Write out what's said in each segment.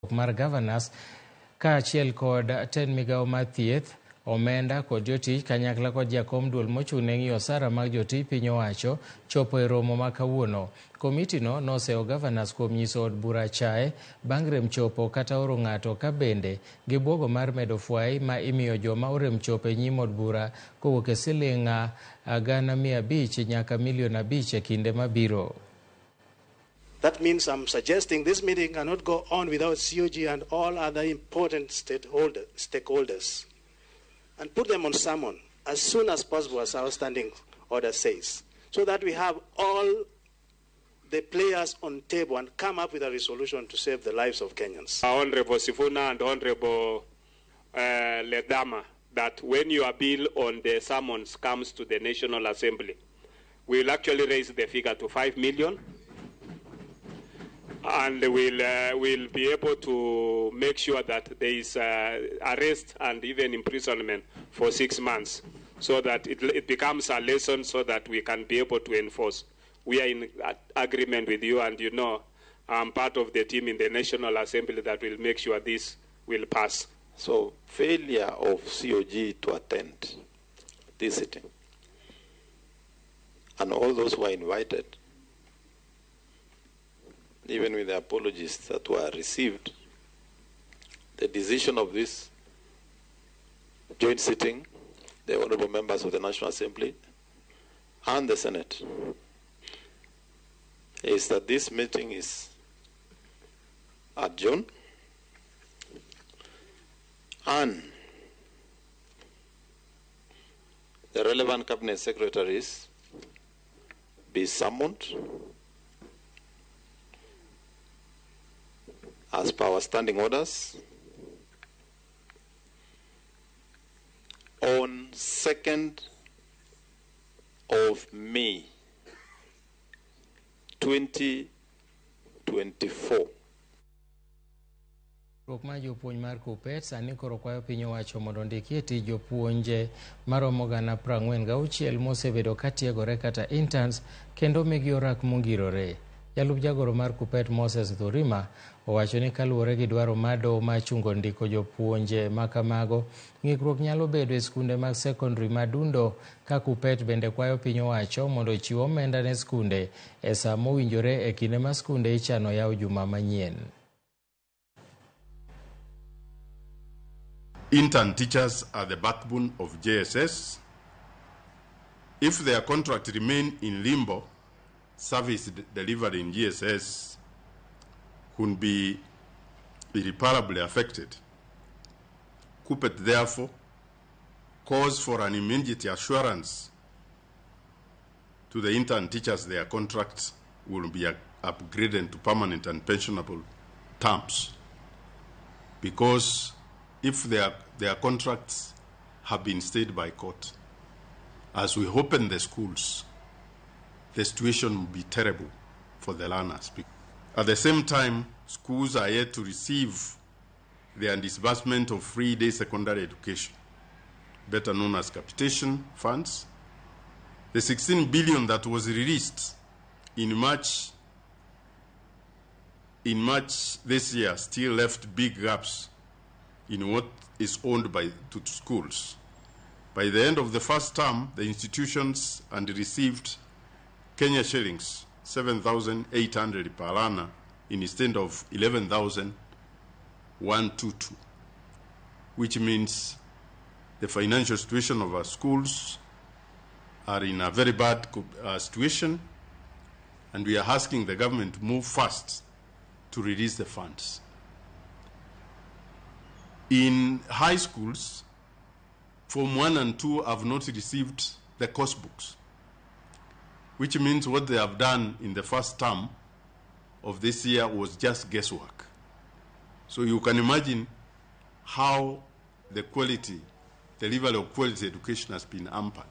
Mar Governors kaachiel kod tend migawo mar thieth, omenda kod jotich kanyakla kod jakom duol mochung' ne ng'iyo osara mag jotij piny owacho chopo e romo ma kawuono. Komiti no noseyo governors kuom nyiso od bura achaye bang' rem chopo kata oro ng'ato ka bende gibuogo mar medo fwai ma imiyo joma orem chopo e nyim od bura kowuok e siling 500,000 nyaka 5 million e kinde mabiro. That means I'm suggesting this meeting cannot go on without COG and all other important stakeholders and put them on summon as soon as possible, as our standing order says, so that we have all the players on table and come up with a resolution to save the lives of Kenyans. Honorable Sifuna and Honorable Ledama, that when your bill on the summons comes to the National Assembly, we will actually raise the figure to 5 million, and we'll be able to make sure that there is arrest and even imprisonment for 6 months, so that it becomes a lesson so that we can be able to enforce. We are in agreement with you, and I'm part of the team in the National Assembly that will make sure this will pass. So failure of COG to attend this sitting and all those who are invited, even with the apologies that were received, the decision of this joint sitting, the honorable members of the National Assembly and the Senate, is that this meeting is adjourned and the relevant cabinet secretaries be summoned as per our standing orders on 2nd of May 2024. Riwruok mar jopuonj mar KUPPET sani koro kwayo piny owacho mondo ondikie tich jopuonje maromo 46,000 mosebedo ka tiegore kata interns kendo migi orak mongirore. Jalup jagoro mar KUPPET, Moses Thurima, owacho ni kaluwore gi dwaro mar doho mar chungo ndiko jopuonje makamago, ng'ikruok nyalo bedo e skunde mag sekondari madundo ka KUPPET bende kwayo piny owacho mondo ochiw omenda ne skunde e sa mowinjore e kinde ma skunde ichano yaw juma manyien. Intern teachers are the backbone of JSS. If their contract remain in limbo, service delivery in JSS could be irreparably affected. KUPPET therefore calls for an immediate assurance to the intern teachers their contracts will be upgraded to permanent and pensionable terms. Because if their contracts have been stayed by court, as we open the schools, the situation will be terrible for the learners. At the same time, schools are yet to receive their disbursement of free day secondary education, better known as capitation funds. The 16 billion that was released in March this year still left big gaps in what is owned by to schools. By the end of the first term, the institutions and received Kenya shillings 7,800 per learner instead of 11,122, which means the financial situation of our schools are in a very bad situation, and we are asking the government to move fast to release the funds. In high schools, Form 1 and 2 have not received the course books, which means what they have done in the first term of this year was just guesswork. So you can imagine how the quality, delivery of quality education has been hampered.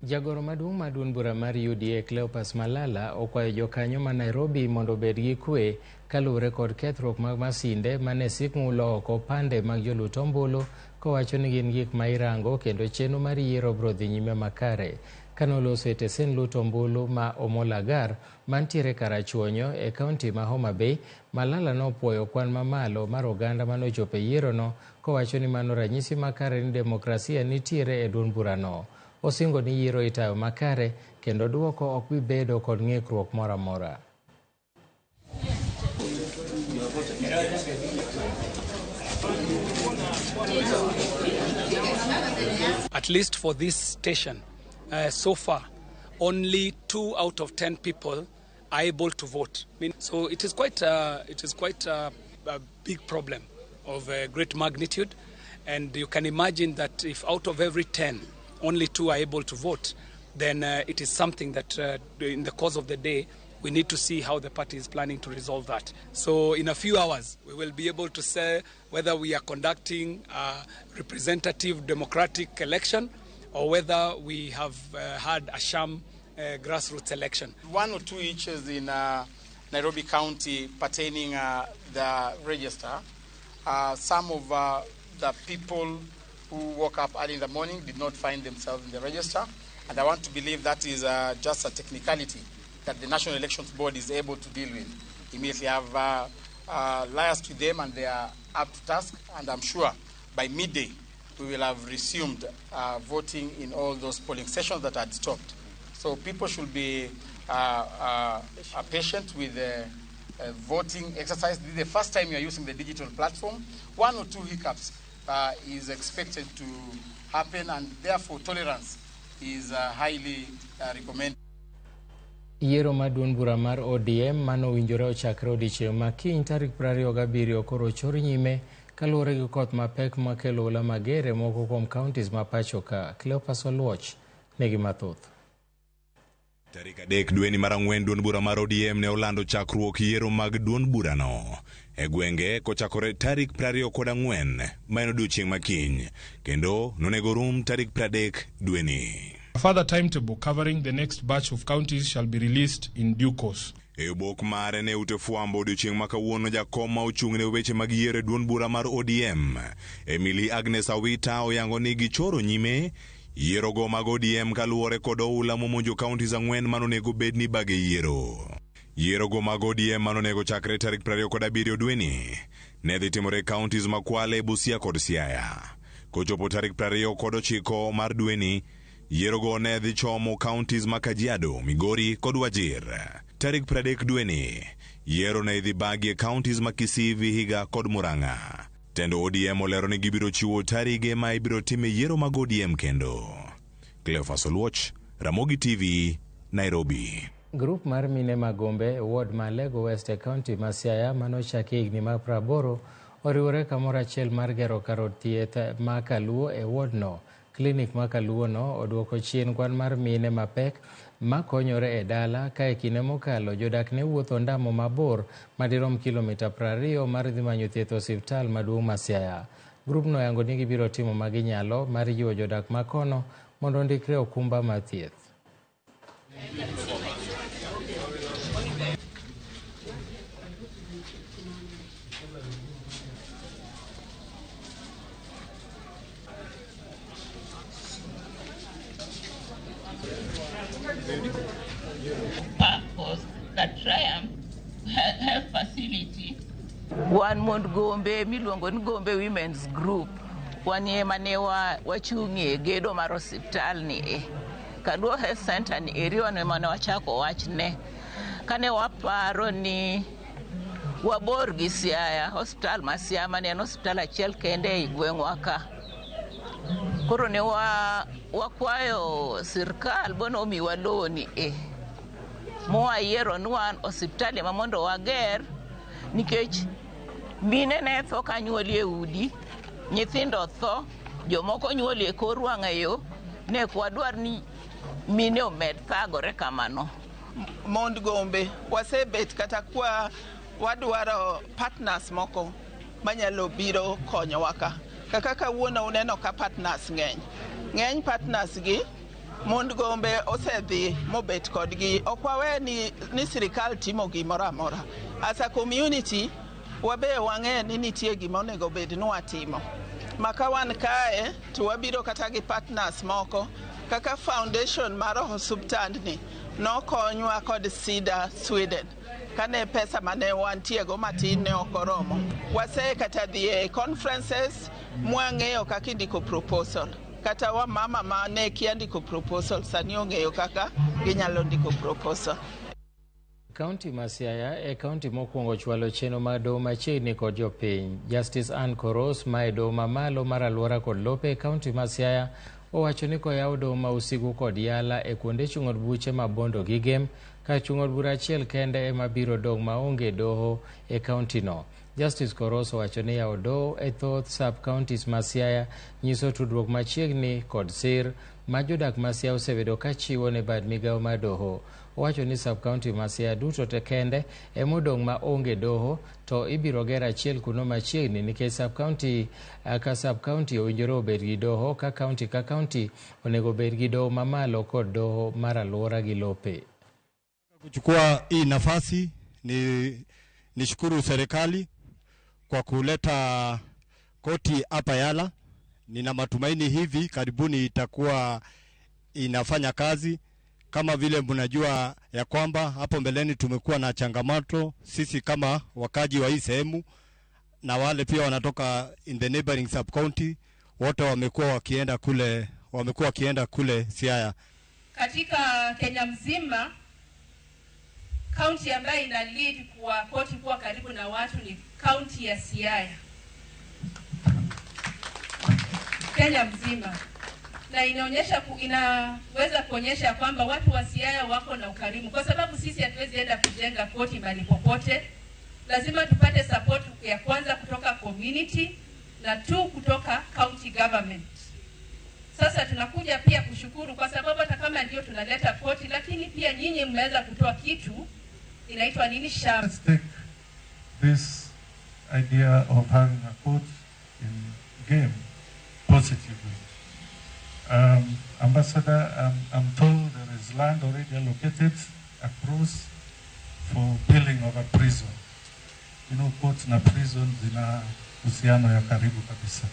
Jagoro maduong' mar duond bura mar UDA, Cleopas Malala, okwayo jokanyo ma Nairobi mondo obed gi kwe kaluwore kod kethruok mag masinde mane sik ng'ulo oko pande mag jolut ombulu, kowacho ni gin gik ma irango kendo chenro mar yiero biro dhi nyime makare. Kanoloso e tesen luto ombulu ma Omolagar mantiere Karachuonyo e kaunti ma Homa Bay, Malala nopuoyo kwan mamalo mar oganda manochopo e yierono kowacho ni mano ranyisi makare ni demokrasia nitiere e duond burano. Osingo ni yiero itayo makare kendo duoko ok bi bedo kod ng'ikruok moro amora. At least for this station, so far, only 2 out of 10 people are able to vote. I mean, so it is quite a big problem of great magnitude, and you can imagine that if out of every 10, only 2 are able to vote, then it is something that in the course of the day, we need to see how the party is planning to resolve that. So in a few hours, we will be able to say whether we are conducting a representative democratic election or whether we have had a sham grassroots election. 1 or 2 inches in Nairobi County pertaining the register. Some of the people who woke up early in the morning did not find themselves in the register. And I want to believe that is just a technicality that the National Elections Board is able to deal with. Immediately have liaised with them and they are up to task, and I'm sure by midday we will have resumed voting in all those polling stations that had stopped. So people should be patient with the voting exercise. This is the first time you are using the digital platform. 1 or 2 hiccups is expected to happen, and therefore tolerance is highly recommended. Yiero mar duond bura mar ODM manowinjore ochakre odiechieng' ma kiny tarik 27 koro ochor nyime kaluwore gi koth mapek makelo oula mager e moko kuom counties ma pacho ka. Cleopas Oluoch nigi mathoth. Tarik 3 dweni mar 4 duond bura mar ODM ne olando chakruok yiero mag duond burano e gwenge kochakore tarik 24 ma en odiechieng' ma kiny kendo nonego rum tarik 30 dweni. A further timetable covering the next batch of counties shall be released in due course. E obok mare ne ute fwambo odiechieng' ma kawuono jakom ma ochung' ne weche mag yiero e duond bura mar ODM Emily Agnes Awita oyango ni gichoro nyime yierogo mag ODM kaluwore kod oula momonjo counties 4 manonego bed ni bage yiero. Yierogo mag ODM manonego chakre tarik 27 dweni ne dhi timore counties ma Kwale, Busia kod Siaya. Kochopo tarik 29 mar dweni, yierogo ne dhi chomo counties ma Kajiado, Migori kod Wajir. Tarik 30 dweni, yiero ne idhi bagi e counties ma Kisii, Vihiga kod Murang'a. Tendo ODM olero ni gibiro chiwo tarige ma ibiro time yiero mag ODM kendo. Cleophas Oluoch, Ramogi TV, Nairobi. Grup mar mine Magombe e ward ma Lego West e county ma Siaya manochaki higni mag 80 oriwore kamoro achiel mar gero kar od thieth ma Kaluo e wardno. Klinik ma Kaluo no oduoko chien kwan mar mine mapek makonyore e dala ka e kinde mokalo jodak ne wuotho ndamo mabor madirom kilomita 20 mar dhi manyo thieth e osiptal maduong' ma Siaya. Grupno oyango ni gibiro timo maginyalo mar jiwo jodak makono mondo ondikre okumba mar thieth. Purpose that Triumph Health Facility. Wan mond Gombe miluongo ni Gombe Women's Group. Wan ema ne wachung'ie gedo mar osiptal ni e. Kaluo Health Center ni eri wan ema ne wachako wachne. Kane waparo ni wabor gi Siaya, osiptal ma Siaya mane en osiptal achiel kende ei gweng'wa ka. Koro ne wakwayo sirkal bono omiwa lowo ni e. Mowayiero ni wan osiptal ema mondo wager nikech mine ne tho ka nyuoli e udi, nyithindo tho, jomoko nyuoli e kor wang'ayo, ne ok wadwar ni mine omed thagore kamano. Mond Gombe wasebet kata kwa wadwaro partners moko manyalo biro konyowa ka. Kaka kawuono uneno ka partners ng'eny. Ng'eny partners gi mond Gombe osedhi mobet kodgi. Ok wawe ni sirikal timo gimoro amora. As a community, wabe wang'e ni nitie gima onego bed ni watimo. Ma ka wan kae to wabiro kata gi partners moko Kaka foundation mar osuptandni nokonywa kod Sida Sweden. Kane pesa mane wantiego matin ne ok oromo. Wase kata dhi e conferences mwang'eyo kaka indiko proposal. Kata wamama ma ne kia ndiko proposal sani ong'eyo kaka ginyalo ndiko proposal. Kaunti ma Siaya e kaunti mokwongo chwalo chenro mag doho machiegni kod jopiny. Justice Ann Koros ma e doho mamalo mar alwora kod lope e kaunti ma Siaya owacho ni koyaw doho ma Usigu kod Yala e kuonde chung' od buche ma Bondo gi Gem, kar chung' od bura achiel kende ema biro dong' maonge doho e kaunti no. Justice Koros owacho ni yawo doho e thoth sub-counties ma Siaya nyiso tudruok machiegni kod sir ma jodak ma Siaya osebedo ka chiwo ne bad migawo mar doho. Owacho ni sub-county ma Siaya duto te kende emodong' ma onge doho to ibiro ger achiel kuno machiegni nikech sub-county ka sub-county owinjore obed gi doho ka county ka county onego bed gi doho mamalo kod doho mar alwora gi lope. Kuchukua hii nafasi ni nishukuru serikali kwa kuleta koti hapa Yala. Nina matumaini hivi karibuni itakuwa inafanya kazi. Kama vile mnajua ya kwamba hapo mbeleni tumekuwa na changamoto sisi kama wakaji wa hii sehemu na wale pia wanatoka in the neighboring sub county, wote wamekuwa wakienda kule Siaya. Katika Kenya mzima, kaunti ambayo ina lead kwa koti kuwa karibu na watu ni kaunti ya Siaya. Kenya mzima. Na inaweza kuonyesha kwamba watu wa Siaya wako na ukarimu, kwa sababu sisi hatuwezi enda kujenga koti mahali popote. Lazima tupate support ya kwanza kutoka community na 2 kutoka county government. Sasa tunakuja pia kushukuru kwa sababu hata kama ndio tunaleta koti, lakini pia nyinyi mmeweza kutoa kitu inaitwa nini, shamba. Let's take this idea of having a court in game positively. Ambassador, I'm told there is land already allocated across for building of a prison. You know, courts na prison zina uhusiano ya karibu kabisa.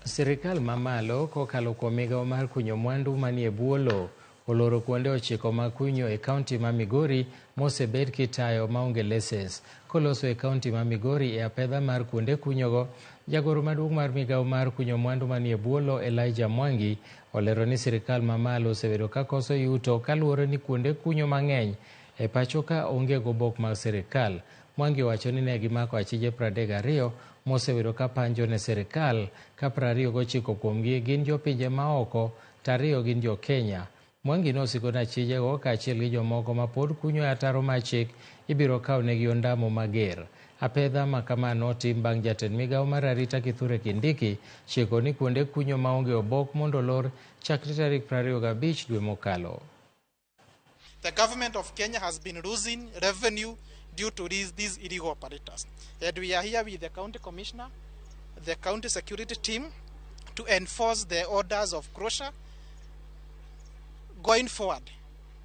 Sirikal mamalo kokalo kuom migawo mar kunyo mwandu manie bwo lowo oloro kuonde 9 mag kunyo e kaunti ma Migori mosebed kitayo maonge lesens. Koloso e kaunti ma Migori e apedha mar kuonde kunyogo, jagoro maduong' mar migawo mar kunyo mwandu manie bwo lowo Elijah Mwangi olero ni sirikal mamalo osebedo ka koso yuto kaluwore ni kuonde kunyo mang'eny e pacho ka onge gobok mag sirikal. Mwangi owacho ni ne gimako achije 32 mosebedo ka panjo ne sirikal ka 29 kuomgi gin jopinje maoko to 2 gin jo Kenya. Mwangi nosiko ni achijego kaachiel gi jomoko ma pod kunyo e ataro mar chik ibiro kaw negi ondamo mager. Apedha ma kama notim bang' jatend migawo mar arita Kithure Kindiki chiko ni kuonde kunyo maonge obok mondo olor chakre tarik 25 dwe mokalo. The government of Kenya has been losing revenue due to these illegal operators. And we are here with the county commissioner, the county security team, to enforce the orders of closure. Going forward,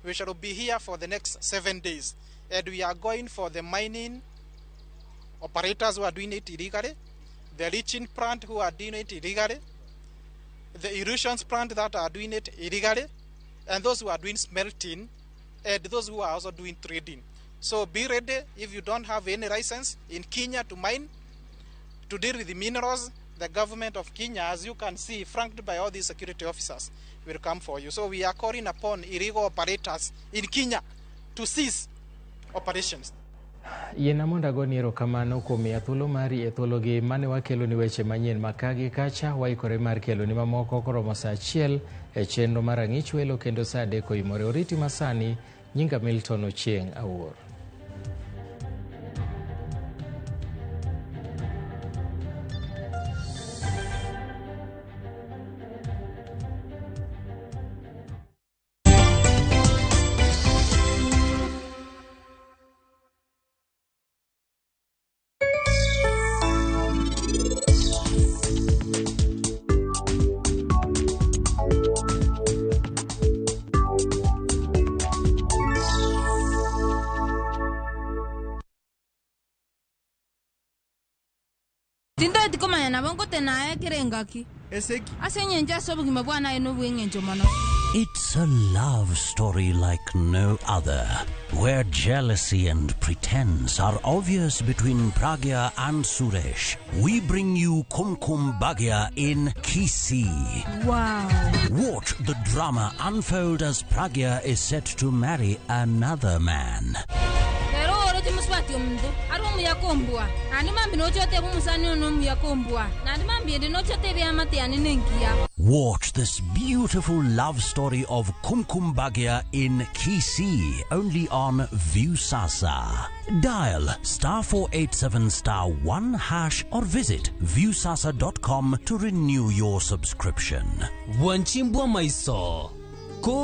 we shall be here for the next 7 days. And we are going for the mining operators who are doing it illegally, the leaching plant who are doing it illegally, the erosions plant that are doing it illegally, and those who are doing smelting, and those who are also doing trading. So be ready if you don't have any license in Kenya to mine, to deal with the minerals. The government of Kenya, as you can see, flanked by all these security officers, will come for you. So we are calling upon illegal operators in Kenya to cease operations. Yiena mondo agoni erokamano kuom miya thuolo mari e thuologi mane wakeloni weche manyien makagi kacha waikore mar keloni mamoko koromo saa 1 e chenro mar ang'ich welo kendo saa 3 oimore. Oriti masani, nyinga Milton Ochieng' Awuor. Tindoeti komanya nabo ngote naye kerengaki ase nyenje ase obogima bwana ene obweng'encho mono. It's a love story like no other, where jealousy and pretense are obvious between Pragya and Suresh. We bring you Kumkum Bhagya in Kisii. Wow. Watch the drama unfold as Pragya is set to marry another man. Rero oroche muswati omundu ari omuyakombwa nandi mambi nochoteba omusani ono omuyakombwa nandi mambi ende nochoteba eamate yane nengiya. Watch this beautiful love story of Kumkum Bhagya in Kisii, only on Viusasa. Dial *487*1# or visit viusasa.com to renew your subscription. Wanchimbwa maiso. Ko